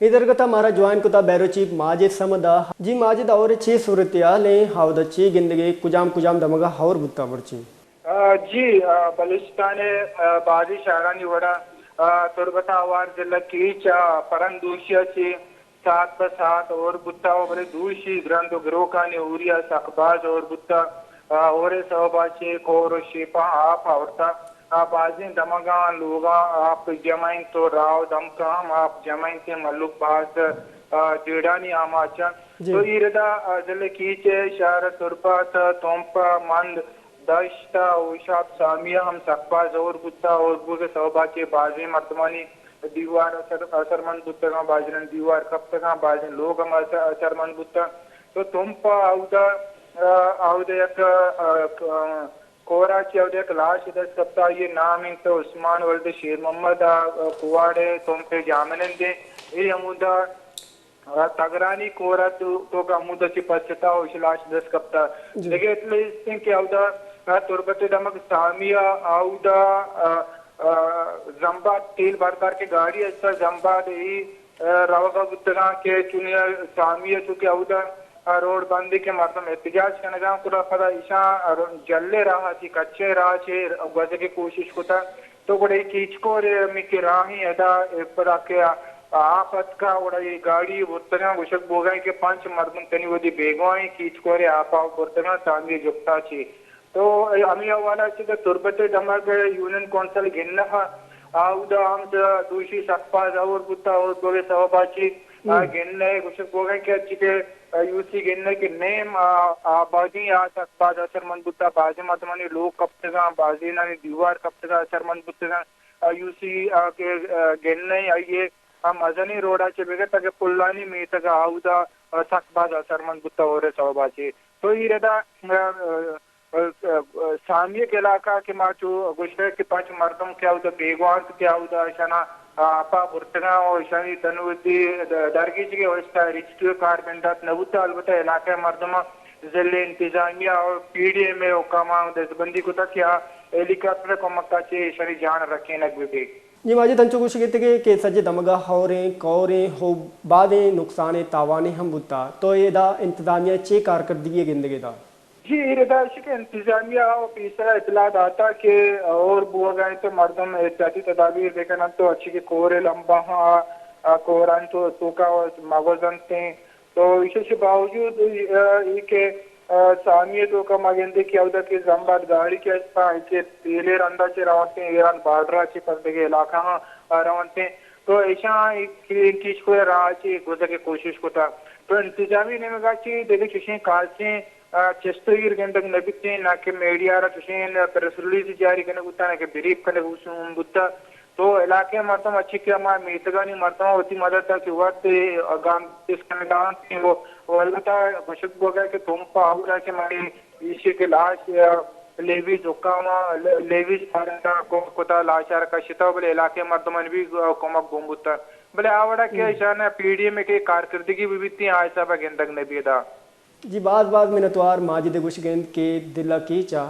اے درگت ءَ مارا جوائن کتا بیرو چیف ماجد صمد ءَ۔ جی ماجد، ہور ءِ چے صورتحال ایں؟ ہاودا چے گندگ ءَ، کجام کجام دمگ ءَ ہور بوتا مرچی؟ آ، جی، آ، بلوچستان ءِ، آ، بازیں شہرانی وڑا، آ، تربت ءَ ہوار ضلع کیچ ءَ پرن دوشی ءَ چہ ساعت پہ ساعت ہور بوتا و بلے دوشی گرند و گروکانی ہوری ءَ سک باز ہور بوتا۔ آ، ہور ءِ سوب ءَ چہ کور و شیپاں آپ آورتا۔ آ، بازیں دمگاں لوگاں آپ جمع انت و راہ و دمکاں ہم آپ جمع انت، مہلوک باز، آ، جیڑھانی آماچ انت۔ جی۔ تو اے ردا، آ، ضلع کیچ ءِ شہر تربت، تمپ، مند، دشت ءُ ہوشاپ سامی ءَ ہم سک باز ہور بوتگ۔ ہور بوگ ءِ سوب ءَ چہ بازیں مردمانی دیوار اثر، اثرمند بوتگ اَنت، بازینانی دیوار کپتگ اَنت، بازیں لوگ ہم اث-، اثرمند بوتگ۔ تو تمپ ءَ اودا، آ، اودا یک، آ، ک-، کور ءَ چہ اودا یک لاش دست کپتگ، آئی ءِ نام اِنت عثمان ولد شیر محمد ءَ، آ، کواڑ ءِ تمپ ءِ جاہمنند اِنت۔ اے ہمودا تگرانی کور ءِ تو، توکا ہمودا چہ پستا و اشی لاش دست کپتا۔ جی۔ دگہ اطلاع است اِنت کہ اودا تربت ءِ دمگ سامی ءَ اودا، آ، آ، زمباد تیل بردار کہ گاڑی استا زمباد ءَ، آ، روگا بوتگاں کہ چونیا سامی ءَ چونکہ اودا، آ، روڈ بند کہ مردم احتجاج کنگا، گڑا پدا ایشاں جلے راہ چی کچے راہ چی گوزگ ءِ کوشش کتا۔ تو گڑا اے کیچ کور ءِ ہمے کہ راہیں ادا، اے پدا کہ آپ اتکا، گڑا اے گاڑی برتگاں، گوشگ بوگا کہ پنچ مردم تنی وھدی بیگواہیں کیچ کور ءِ آپا برتگاں سامی ءِ جپتا چی۔ تو ہمے حوالہ چہ کہ تربت ءِ دمگ یونین کونسل گنہ ءَ اودا ہم دوشی سک باز ہور بوتا، ہور بوگ ءِ سوب ءَ چہ آ، ہم۔ گنہ ءَ گوشگ بوگ ءَ کہ اچ کہ، آ، یو سی گنہ ءَ کہ نیم، آ، آبادی آ سک باز اثرمند بوتا، بازیں مردمانی لوگ کپتگاں، بازینانی دیوار کپتگاں، اثرمند بوتگاں۔ آ، یو سی، آ، کہ، آ، گنہ ءَ آئی ءِ آ مزنیں روڈ ءَ چہ بگر تاکہ پلانی میتگ ءَ اودا، آ، سک باز اثرمند بوتا ہور ءِ سوب ءَ چہ۔ تو اے ردا، آ، آ، سامی ءِ علاقہ کہ ما چو گوشتگ کہ پنچ مردم کہ اودا بیگواہ انت کہ اودا اشانا آپا برتگاں و اشانی تنوتی درگیجگی واسطہ ریسکیو کار بندات نہ بوتا، البتہ علاقہ ءِ مردم ضلع انتظامیہ و پی ڈی ایم ءِ حکاماں دزبندی کتا کہ آ ہیلی کاپٹر ءِ کمک ءَ چہ اشانی جان رکینگ بہ بی۔ جی ماجد، انچو گوشگ بیتگ کہ سجے دمگ ءَ ہوریں، کوریں، ہو بازیں نقصان ءُ تاوانے ہم بوتا، تو ادا انتظامیہ چے کارکردگی گندگ ءَ دا؟ جی، اے ردا اش کہ انتظامیہ ءَ پیسرا اطلاع داتا کہ ہور بوگ ءَ انت، مردم احتیاطی تدابیر بکن انت، تو اچی کہ کور ءِ لمباں، آ، آ، کور انت تو توکا مگوز انت۔ تو ایشی چہ باوجود، آ، اے کہ، آ، سامی ءِ توکا ما گندے کہ اودا کہ زمباد گاڑی کہ است، آ، کہ تیلے رندا چہ رونتیں، ایران بارڈر ءَ چہ پس دگہ علاقہ ہاں، آ، رونتیں۔ تو ایشاں کہ کیچ کور ءِ راہ چہ گوزگ ءِ کوشش کتا۔ تو انتظامی نیمگا چہ دگہ چشیں خاصیں آ، چست و ایر گندگ نہ بیتیں، نہ کہ میڈیا را چوشیں پریس ریلیز جاری کنگ بوتا، نہ کہ بریف کنگ بوتا۔ تو علاقہ ءِ مردم اچی کہ ہما میتگانی مردم وتی مدد ءَ کہ وت گام چست کنگ ءَ انت و، و البتہ گوشگ بوگ ءَ کہ تمپ ءَ آورا کہ منی ایشی کہ لاش، آ، لیویز حکام ءَ، ل-، لیویز فارنس ءَ کمک کتا، لاش ءَ را کشتا، بلے علاقہ ءِ مردمانی بھی کمک گون بوتا۔ بلے آ وڑا کہ ہم۔ ایشان پی ڈی ایم ءِ کہ کارکردگی بہ بیتیں، آ حساب ءَ گندگ نہ بیتا۔ جی، باز باز منتوار ماجد ءِ گوشگ انت کہ ضلع کیچ ءَ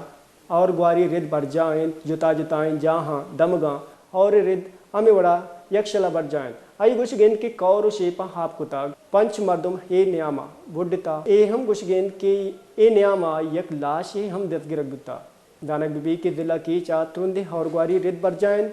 ہور گواری رد برجاہ انت، جتا جتائیں جاہاں دمگاں ہور ءِ رد ہمے وڑا یکشل ءَ برجاہ انت۔ آئی گوشگ انت کہ کور و شیپاں ہاپ کتگ، پنچ مردم اے نیام ءَ بڈتا۔ اے ہم گوشگ انت کہ اے نیام ءَ یک لاشے ہم دزگرگ بوتا۔ زانگ بہ بیت کہ ضلع کیچ ءَ ترندیں ہور گواری رد برجاہ انت۔